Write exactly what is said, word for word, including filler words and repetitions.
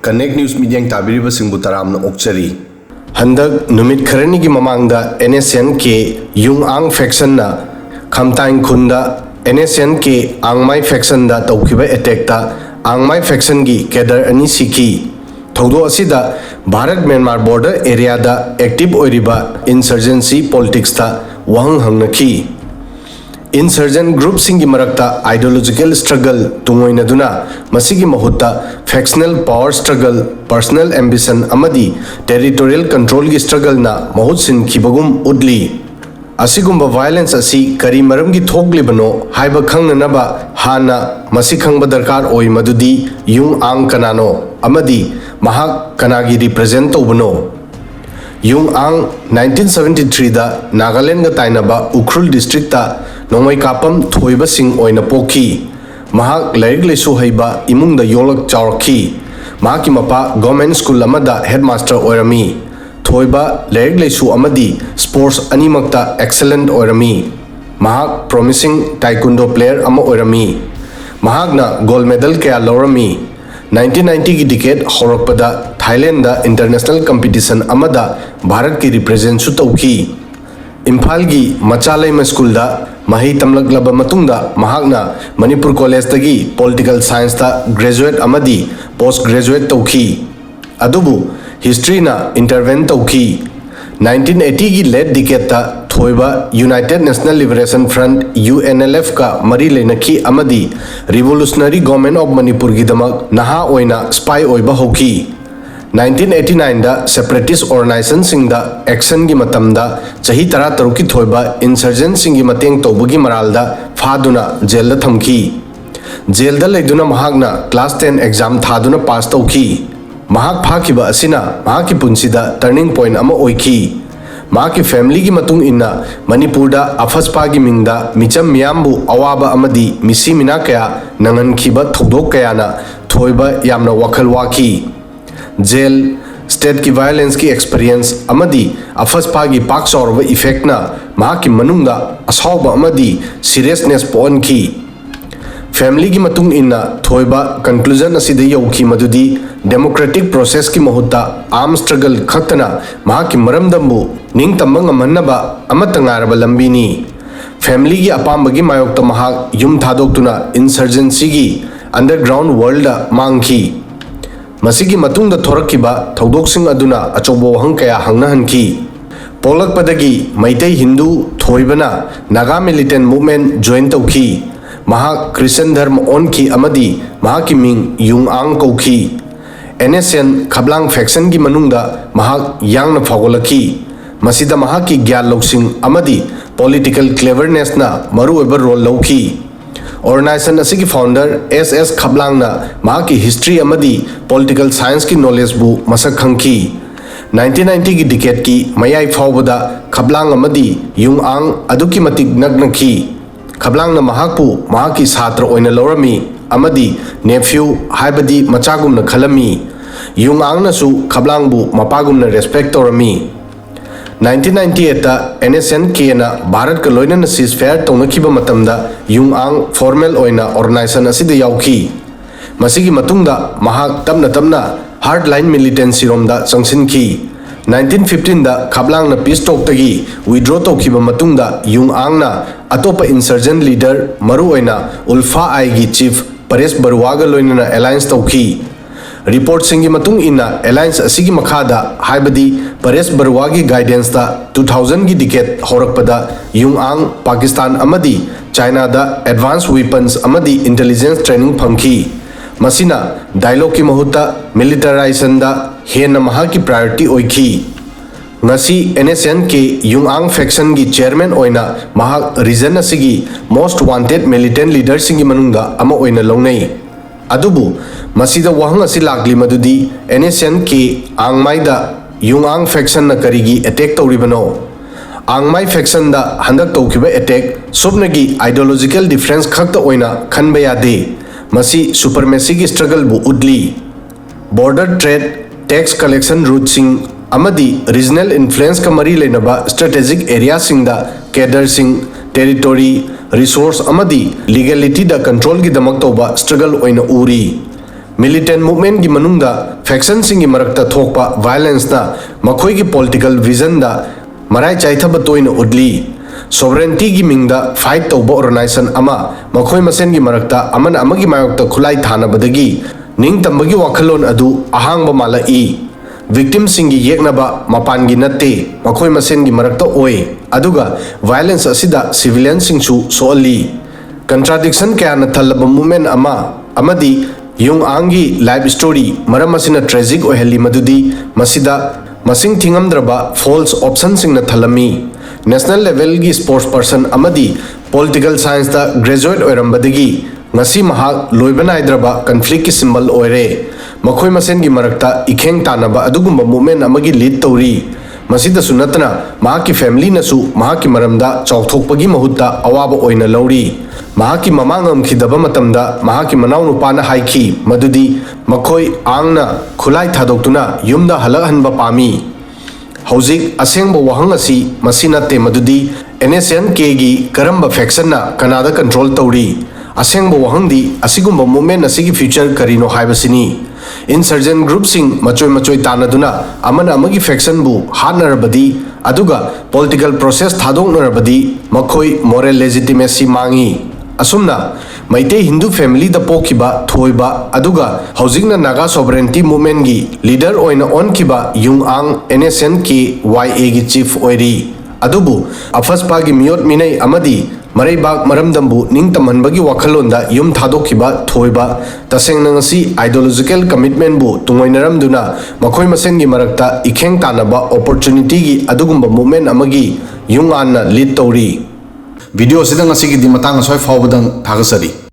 Connect News ꯃꯤꯠꯌꯦꯡ ꯇꯥꯕꯤꯔꯤꯕꯁꯤꯡꯕꯨ ꯇꯔꯥꯝꯅ ꯑꯣꯛꯆꯔꯤ꯫ ꯍꯟꯗꯛ ꯅꯨꯃꯤꯠ ꯈꯔꯅꯤꯒꯤ ꯃꯃꯥꯡꯗ N S N K ꯌꯨꯡ ꯑꯥꯡ factionꯅ ꯈꯝꯇꯥꯏꯡ ꯈꯨꯟꯗ N S N K ꯑꯥꯡꯃꯥꯏ factionꯗ ꯇꯧꯈꯤꯕ attackꯇ ꯑꯥꯡꯃꯥꯏ factionꯒꯤ cadre ꯑꯅꯤ ꯁꯤꯈꯤ꯫ ꯊꯧꯗꯣꯛ ꯑꯁꯤꯗ ꯚꯥꯔꯠ ꯃ꯭ꯌꯥꯟꯃꯥꯔ border areaꯗ active ꯑꯣꯏꯔꯤꯕ insurgency politicsꯇ ꯋꯥꯍꯪ ꯍꯪꯅꯈꯤ꯫ Insurgent groupꯁꯤꯡꯒꯤ ꯃꯔꯛꯇ ideological struggle ꯇꯨꯡꯑꯣꯏꯅꯗꯨꯅ ꯃꯁꯤꯒꯤ ꯃꯍꯨꯠꯇ factional power struggle, personal ambition ꯑꯃꯗꯤ territorial controlꯒꯤ struggleꯅ ꯃꯍꯨꯠ ꯁꯤꯟꯈꯤꯕꯒꯨꯝ ꯎꯠꯂꯤ꯫ ꯑꯁꯤꯒꯨꯝꯕ violence ꯑꯁꯤ ꯀꯔꯤ ꯃꯔꯝꯒꯤ ꯊꯣꯛꯂꯤꯕꯅꯣ ꯍꯥꯏꯕ ꯈꯪꯅꯅꯕ ꯍꯥꯟꯅ ꯃꯁꯤ ꯈꯪꯕ ꯗꯔꯀꯥꯔ ꯑꯣꯏ ꯃꯗꯨꯗꯤ ꯌꯨꯡ ꯑꯥꯡ ꯀꯅꯥꯅꯣ ꯑꯃꯗꯤ ꯃꯍꯥꯛ ꯀꯅꯥꯒꯤ represent ꯇꯧꯕꯅꯣ꯫ ꯌꯨꯡ ꯑꯥꯡ nineteen seventy threeꯗ ꯅꯥꯒꯥꯂꯦꯟꯗꯒ ꯇꯥꯏꯅꯕ ꯎꯈ꯭ꯔꯨꯜ districtꯇ ꯅꯣꯡꯃꯩ ꯀꯥꯞꯄꯝ ꯊꯣꯏꯕꯁꯤꯡ ꯑꯣꯏꯅ ꯄꯣꯛꯈꯤ꯫ ꯃꯍꯥꯛ ꯂꯥꯏꯔꯤꯛ ꯂꯥꯏꯁꯨ ꯍꯩꯕ ꯏꯃꯨꯡꯗ ꯌꯣꯛꯂꯛ ꯆꯥꯎꯔꯛꯈꯤ꯫ ꯃꯍꯥꯛꯀꯤ ꯃꯄꯥ government school ꯑꯃꯗ headmaster ꯑꯣꯏꯔꯝꯃꯤ꯫ ꯊꯣꯏꯕ ꯂꯥꯏꯔꯤꯛ ꯂꯥꯏꯁꯨ ꯑꯃꯗꯤ sports ꯑꯅꯤꯃꯛꯇ excellent ꯑꯣꯏꯔꯝꯃꯤ꯫ ꯃꯍꯥꯛ promising taekwondo player ꯑꯃ ꯑꯣꯏꯔꯝꯃꯤ꯫ ꯃꯍꯥꯛꯅ gold medal ꯀꯌꯥ ꯂꯧꯔꯝꯃꯤ꯫ Nineteen ninetyꯒꯤ decade ꯍꯧꯔꯛꯄꯗ ꯊꯥꯏꯂꯦꯟꯗ international competition ꯑꯃꯗ ꯚꯥꯔꯠꯀꯤ representꯁꯨ ꯇꯧꯈꯤ꯫ ꯏꯝꯐꯥꯜꯒꯤ ꯃꯆꯥꯂꯩꯃ schoolꯗ ꯃꯍꯩ ꯇꯝꯂꯛꯂꯕ ꯃꯇꯨꯡꯗ ꯃꯍꯥꯛꯅ ꯃꯅꯤꯄꯨꯔ collegeꯇꯒꯤ political scienceꯇ graduate ꯑꯃꯗꯤ post graduate ꯇꯧꯈꯤ꯫ ꯑꯗꯨꯕꯨ historyꯅ intervene ꯇꯧꯈꯤ꯫ Nineteen eightyꯒꯤ late decadeꯇ ꯊꯣꯏꯕ United National Liberation Front, UNLFꯀ ꯃꯔꯤ ꯂꯩꯅꯈꯤ ꯑꯃꯗꯤ Revolutionary Government of Manipurꯒꯤꯗꯃꯛ ꯅꯍꯥ ꯑꯣꯏꯅ spy ꯑꯣꯏꯕ ꯍꯧꯈꯤ꯫ Nineteen eighty nineꯗ separatist organizationꯁꯤꯡꯗ actionꯒꯤ ꯃꯇꯝꯗ ꯆꯍꯤ ꯇꯔꯥꯇꯔꯨꯛꯀꯤ ꯊꯣꯏꯕ insurgentꯁꯤꯡꯒꯤ ꯃꯇꯦꯡ ꯇꯧꯕꯒꯤ ꯃꯔꯥꯜꯗ ꯐꯥꯗꯨꯅ jailꯗ ꯊꯝꯈꯤ꯫ Jailꯗ ꯂꯩꯗꯨꯅ ꯃꯍꯥꯛꯅ class ten exam ꯊꯥꯗꯨꯅ pass ꯇꯧꯈꯤ꯫ ꯃꯍꯥꯛ ꯐꯥꯈꯤꯕ ꯑꯁꯤꯅ ꯃꯍꯥꯛꯀꯤ ꯄꯨꯟꯁꯤꯗ turning point ꯑꯃ ꯑꯣꯏꯈꯤ꯫ ꯃꯍꯥꯛꯀꯤ familyꯒꯤ ꯃꯇꯨꯡ ꯏꯟꯅ ꯃꯅꯤꯄꯨꯔꯗ ꯑꯐꯁꯄꯥꯒꯤ ꯃꯤꯡꯗ ꯃꯤꯆꯝ ꯃꯤꯌꯥꯝꯕꯨ ꯑꯋꯥꯕ ꯑꯃꯗꯤ ꯃꯤꯁꯤ ꯃꯤꯅꯥ ꯀꯌꯥ ꯅꯪꯍꯟꯈꯤꯕ ꯊꯧꯗꯣꯛ ꯀꯌꯥꯅ ꯊꯣꯏꯕ ꯌꯥꯝꯅ ꯋꯥꯈꯜ ꯋꯥꯈꯤ꯫ Jail, stateꯀꯤ violenceꯀꯤ experience ꯑꯃꯗꯤ ꯑꯐꯁꯄꯥꯒꯤ ꯄꯥꯛ ꯆꯥꯎꯔꯕ effectꯅ ꯃꯍꯥꯛꯀꯤ ꯃꯅꯨꯡꯗ ꯑꯁꯥꯎꯕ ꯑꯃꯗꯤ seriousness ꯄꯣꯛꯍꯟꯈꯤ꯫ Family ꯒꯤ ꯃꯇꯨꯡ ꯏꯟꯅ ꯊꯣꯏꯕ conclusion ꯑꯁꯤꯗ ꯌꯧꯈꯤ ꯃꯗꯨꯗꯤ democratic process ꯀꯤ ꯃꯍꯨꯠꯇ arm struggle ꯈꯛꯇꯅ ꯃꯍꯥꯛꯀꯤ ꯃꯔꯝꯗꯝꯕꯨ ꯅꯤꯡꯇꯝꯕ ꯉꯝꯍꯟꯅꯕ ꯑꯃꯠꯇ ꯉꯥꯏꯔꯕ ꯂꯝꯕꯤꯅꯤ꯫ Family ꯒꯤ ꯑꯄꯥꯝꯕꯒꯤ ꯃꯥꯌꯣꯛꯇ ꯃꯍꯥꯛ ꯌꯨꯝ ꯊꯥꯗꯣꯛꯇꯨꯅ insurgency ꯒꯤ underground world ꯗ ꯃꯥꯡꯈꯤ꯫ ꯃꯁꯤꯒꯤ ꯃꯇꯨꯡꯗ ꯊꯣꯔꯛꯈꯤꯕ ꯊꯧꯗꯣꯛꯁꯤꯡ ꯑꯗꯨꯅ ꯑꯆꯧꯕ ꯋꯥꯍꯪ ꯀꯌꯥ ꯍꯪꯅꯍꯟꯈꯤ꯫ ꯄꯣꯛꯂꯛꯄꯗꯒꯤ Meitei Hindu ꯊꯣꯏꯕꯅ Naga militant movement join ꯇꯧꯈꯤ꯫ ꯃꯍꯥꯛ Christian ꯙꯔꯃ ꯑꯣꯟꯈꯤ ꯑꯃꯗꯤ ꯃꯍꯥꯛꯀꯤ ꯃꯤꯡ ꯌꯨꯡ ꯑꯥꯡ ꯀꯧꯈꯤ꯫ N S N ꯈꯞꯂꯥꯡ faction ꯒꯤ ꯃꯅꯨꯡꯗ ꯃꯍꯥꯛ ꯌꯥꯡꯅ ꯐꯥꯎꯒꯠꯂꯛꯈꯤ꯫ ꯃꯁꯤꯗ ꯃꯍꯥꯛꯀꯤ ꯒ꯭ꯌꯥꯟ ꯂꯧꯁꯤꯡ ꯑꯃꯗꯤ political cleverness ꯅ ꯃꯔꯨꯑꯣꯏꯕ role ꯂꯧꯈꯤ꯫ Organization ꯑꯁꯤꯒꯤ founder S S ꯈꯞꯂꯥꯡꯅ ꯃꯍꯥꯛꯀꯤ history ꯑꯃꯗꯤ political science ꯀꯤ knowledge ꯕꯨ ꯃꯁꯛ ꯈꯪꯈꯤ꯫ Nineteen ninety ꯒꯤ decade ꯀꯤ ꯃꯌꯥꯏ ꯐꯥꯎꯕꯗ ꯈꯞꯂꯥꯡ ꯑꯃꯗꯤ ꯌꯨꯡ ꯑꯥꯡ ꯑꯗꯨꯛꯀꯤ ꯃꯇꯤꯛ ꯅꯛꯅꯈꯤ꯫ ꯈꯞꯂꯥꯡꯅ ꯃꯍꯥꯛꯄꯨ ꯃꯍꯥꯛꯀꯤ ꯁꯥꯇ꯭ꯔ ꯑꯣꯏꯅ ꯂꯧꯔꯝꯃꯤ ꯑꯃꯗꯤ nephew ꯍꯥꯏꯕꯗꯤ ꯃꯆꯥꯒꯨꯝꯅ ꯈꯜꯂꯝꯃꯤ꯫ ꯌꯨꯡ ꯑꯥꯡꯅꯁꯨ ꯈꯞꯂꯥꯡꯕꯨ ꯃꯄꯥꯒꯨꯝꯅ respect ꯇꯧꯔꯝꯃꯤ꯫ Nineteen ninety eight ꯇ N S N K ꯅ ꯚꯥꯔꯠꯀ ꯂꯣꯏꯅꯅ ceasefire ꯇꯧꯅꯈꯤꯕ ꯃꯇꯝꯗ ꯌꯨꯡ ꯑꯥꯡ formal ꯑꯣꯏꯅ organization ꯑꯁꯤꯗ ꯌꯥꯎꯈꯤ꯫ ꯃꯁꯤꯒꯤ ꯃꯇꯨꯡꯗ ꯃꯍꯥꯛ ꯇꯞꯅ ꯇꯞꯅ hardline militancy ꯔꯣꯝꯗ ꯆꯪꯁꯤꯟꯈꯤ꯫ Nineteen fifteen ꯗ ꯈꯞꯂꯥꯡꯅ peace talk ꯇꯒꯤ withdraw ꯇꯧꯈꯤꯕ ꯃꯇꯨꯡꯗ ꯌꯨꯡ ꯑꯥꯡꯅ ꯑꯇꯣꯞꯄ insurgent leader, ꯃꯔꯨꯑꯣꯏꯅ ULFA I ꯒꯤ chief ꯄꯔꯦꯁ ꯕꯔꯨꯋꯥꯒ ꯂꯣꯏꯅꯅ alliance ꯇꯧꯈꯤ꯫ Report ꯁꯤꯡꯒꯤ ꯃꯇꯨꯡ ꯏꯟꯅ alliance ꯑꯁꯤꯒꯤ ꯃꯈꯥꯗ, ꯍꯥꯏꯕꯗꯤ ꯄꯔꯦꯁ ꯕꯔꯨꯋꯥꯒꯤ guidance ꯇ two thousand ꯒꯤ decade ꯍꯧꯔꯛꯄꯗ ꯌꯨꯡ ꯑꯥꯡ ꯄꯥꯀꯤꯁꯇꯥꯟ ꯑꯃꯗꯤ ꯆꯥꯏꯅꯥꯗ advanced weapons ꯑꯃꯗꯤ intelligence training ꯐꯪꯈꯤ꯫ ꯃꯁꯤꯅ dialogue ꯀꯤ ꯃꯍꯨꯠꯇ militarization ꯗ ꯍꯦꯟꯅ ꯃꯍꯥꯛꯀꯤ priority ꯑꯣꯏꯈꯤ꯫ ꯉꯁꯤ N S N K ꯌꯨꯡ ꯑꯥꯡ faction ꯒꯤ chairman ꯑꯣꯏꯅ ꯃꯍꯥꯛ region ꯑꯁꯤꯒꯤ most wanted militant leader ꯁꯤꯡꯒꯤ ꯃꯅꯨꯡꯗ ꯑꯃ ꯑꯣꯏꯅ ꯂꯧꯅꯩ꯫ ꯑꯗꯨꯕꯨ ꯃꯁꯤꯗ ꯋꯥꯍꯪ ꯑꯁꯤ ꯂꯥꯛꯂꯤ ꯃꯗꯨꯗꯤ N S N K ꯑꯥꯡꯃꯥꯏꯗ ꯌꯨꯡ ꯑꯥꯡ faction ꯅ ꯀꯔꯤꯒꯤ attack ꯇꯧꯔꯤꯕꯅꯣ? ꯑꯥꯡꯃꯥꯏ faction ꯗ ꯍꯟꯗꯛ ꯇꯧꯈꯤꯕ attack ꯁꯨꯞꯅꯒꯤ ideological difference ꯈꯛꯇ ꯑꯣꯏꯅ ꯈꯟꯕ ꯌꯥꯗꯦ꯫ ꯃꯁꯤ supremacy ꯒꯤ struggle ꯕꯨ ꯎꯠꯂꯤ꯫ Border trade, tax collection route ꯁꯤꯡ ꯑꯃꯗꯤ regional influence ꯀ ꯃꯔꯤ ꯂꯩꯅꯕ strategic area ꯁꯤꯡꯗ cadre ꯁꯤꯡ, territory, resource ꯑꯃꯗꯤ legalityꯗ controlꯒꯤꯗꯃꯛ ꯇꯧꯕ struggle ꯑꯣꯏꯅ ꯎꯔꯤ꯫ Militant movementꯀꯤ ꯃꯅꯨꯡꯗ factionꯁꯤꯡꯒꯤ ꯃꯔꯛꯇ ꯊꯣꯛꯄ violenceꯅ ꯃꯈꯣꯏꯒꯤ political visionꯗ ꯃꯔꯥꯏ ꯆꯥꯏꯊꯕ ꯇꯣꯏꯅ ꯎꯠꯂꯤ꯫ Sovereigntyꯒꯤ ꯃꯤꯡꯗ fight ꯇꯧꯕ organization ꯑꯃ ꯃꯈꯣꯏ ꯃꯁꯦꯟꯒꯤ ꯃꯔꯛꯇ ꯑꯃꯅ ꯑꯃꯒꯤ ꯃꯥꯌꯣꯛꯇ ꯈꯨꯠꯂꯥꯏ ꯊꯥꯅꯕꯗꯒꯤ ꯅꯤꯡꯇꯝꯕꯒꯤ ꯋꯥꯈꯜꯂꯣꯟ ꯑꯗꯨ ꯑꯍꯥꯡꯕ ꯃꯥꯜꯂꯛꯏ꯫ Victimꯁꯤꯡꯒꯤ ꯌꯦꯛꯅꯕ ꯃꯄꯥꯟꯒꯤ ꯅꯠꯇꯦ, ꯃꯈꯣꯏ ꯃꯁꯦꯟꯒꯤ ꯃꯔꯛꯇ ꯑꯣꯏ, ꯑꯗꯨꯒ violence ꯑꯁꯤꯗ civilianꯁꯤꯡꯁꯨ ꯁꯣꯛꯍꯜꯂꯤ꯫ Contradiction ꯀꯌꯥꯅ ꯊꯜꯂꯕ movement ꯑꯃ ꯑꯃꯗꯤ ꯌꯨꯡ ꯑꯥꯡꯒꯤ life story ꯃꯔꯝ ꯑꯁꯤꯅ tragic ꯑꯣꯏꯍꯜꯂꯤ, ꯃꯗꯨꯗꯤ ꯃꯁꯤꯗ ꯃꯁꯤꯡ ꯊꯤꯉꯝꯗ꯭ꯔꯕ false optionꯁꯤꯡꯅ ꯊꯜꯂꯝꯃꯤ꯫ National levelꯒꯤ sports person ꯑꯃꯗꯤ political scienceꯇ graduate ꯑꯣꯏꯔꯝꯕꯗꯒꯤ ꯉꯁꯤ ꯃꯍꯥꯛ ꯂꯣꯏꯕ ꯅꯥꯏꯗ꯭ꯔꯕ conflictꯀꯤ symbol ꯑꯣꯏꯔꯦ꯫ ꯃꯈꯣꯏ ꯃꯁꯦꯟꯒꯤ ꯃꯔꯛꯇ ꯏꯈꯦꯡ ꯇꯥꯟꯅꯕ ꯑꯗꯨꯒꯨꯝꯕ movement ꯑꯃꯒꯤ lead ꯇꯧꯔꯤ꯫ ꯃꯁꯤꯗꯁꯨ ꯅꯠꯇꯅ ꯃꯍꯥꯛꯀꯤ familyꯅꯁꯨ ꯃꯍꯥꯛꯀꯤ ꯃꯔꯝꯗ ꯆꯥꯎꯊꯣꯛꯄꯒꯤ ꯃꯍꯨꯠꯇ ꯑꯋꯥꯕ ꯑꯣꯏꯅ ꯂꯧꯔꯤ꯫ ꯃꯍꯥꯛꯀꯤ ꯃꯃꯥ ꯉꯝꯈꯤꯗꯕ ꯃꯇꯝꯗ ꯃꯍꯥꯛꯀꯤ ꯃꯅꯥꯎꯅꯨꯄꯥꯅ ꯍꯥꯏꯈꯤ ꯃꯗꯨꯗꯤ ꯃꯈꯣꯏ ꯑꯥꯡꯅ ꯈꯨꯠꯂꯥꯏ ꯊꯥꯗꯣꯛꯇꯨꯅ ꯌꯨꯝꯗ ꯍꯜꯂꯛꯍꯟꯕ ꯄꯥꯝꯃꯤ꯫ ꯍꯧꯖꯤꯛ ꯑꯁꯦꯡꯕ ꯋꯥꯍꯪ ꯑꯁꯤ ꯃꯁꯤ ꯅꯠꯇꯦ, ꯃꯗꯨꯗꯤ NSCN-Kꯒꯤ ꯀꯔꯝꯕ factionꯅ ꯀꯅꯥꯗ control ꯇꯧꯔꯤ? ꯑꯁꯦꯡꯕ ꯋꯥꯍꯪꯗꯤ ꯑꯁꯤꯒꯨꯝꯕ movement ꯑꯁꯤꯒꯤ future ꯀꯔꯤꯅꯣ ꯍꯥꯏꯕꯁꯤꯅꯤ꯫ Insurgent groupꯁꯤꯡ ꯃꯆꯣꯏ ꯃꯆꯣꯏ ꯇꯥꯟꯅꯗꯨꯅ ꯑꯃꯅ ꯑꯃꯒꯤ factionꯕꯨ ꯍꯥꯠꯅꯔꯕꯗꯤ, ꯑꯗꯨꯒ political process ꯊꯥꯗꯣꯛꯅꯔꯕꯗꯤ ꯃꯈꯣꯏ moral legitimacy ꯃꯥꯡꯉꯤ꯫ ꯑꯁꯨꯝꯅ ꯃꯩꯇꯩ ꯍꯤꯟꯗꯨ familyꯗ ꯄꯣꯛꯈꯤꯕ ꯊꯣꯏꯕ, ꯑꯗꯨꯒ ꯍꯧꯖꯤꯛꯅ Naga sovereignty movementꯀꯤ leader ꯑꯣꯏꯅ ꯑꯣꯟꯈꯤꯕ ꯌꯨꯡ ꯑꯥꯡ NSCN-K-YAꯒꯤ chief ꯑꯣꯏꯔꯤ꯫ ꯑꯗꯨꯕꯨ ꯑꯐꯁꯄꯥꯒꯤ ꯃꯤꯑꯣꯠ ꯃꯤꯅꯩ ꯑꯃꯗꯤ ꯃꯔꯩꯕꯥꯛ ꯃꯔꯝꯗꯝꯕꯨ ꯅꯤꯡꯇꯝꯍꯟꯕꯒꯤ ꯋꯥꯈꯜꯂꯣꯟꯗ ꯌꯨꯝ ꯊꯥꯗꯣꯛꯈꯤꯕ ꯊꯣꯏꯕ, ꯇꯁꯦꯡꯅ ꯉꯁꯤ ideological commitmentꯕꯨ ꯇꯨꯡꯑꯣꯏꯅꯔꯝꯗꯨꯅ ꯃꯈꯣꯏ ꯃꯁꯦꯟꯒꯤ ꯃꯔꯛꯇ ꯏꯈꯦꯡ ꯇꯥꯟꯅꯕ opportunityꯒꯤ ꯑꯗꯨꯒꯨꯝꯕ movement ꯑꯃꯒꯤ ꯌꯨꯡ ꯑꯥꯡꯅ lead ꯇꯧꯔꯤ꯫ Video ꯑꯁꯤꯗ ꯉꯁꯤꯒꯤꯗꯤ ꯃꯇꯥꯡ ꯑꯁ꯭ꯋꯥꯏ ꯐꯥꯎꯕꯗꯪ ꯊꯥꯒꯠꯆꯔꯤ꯫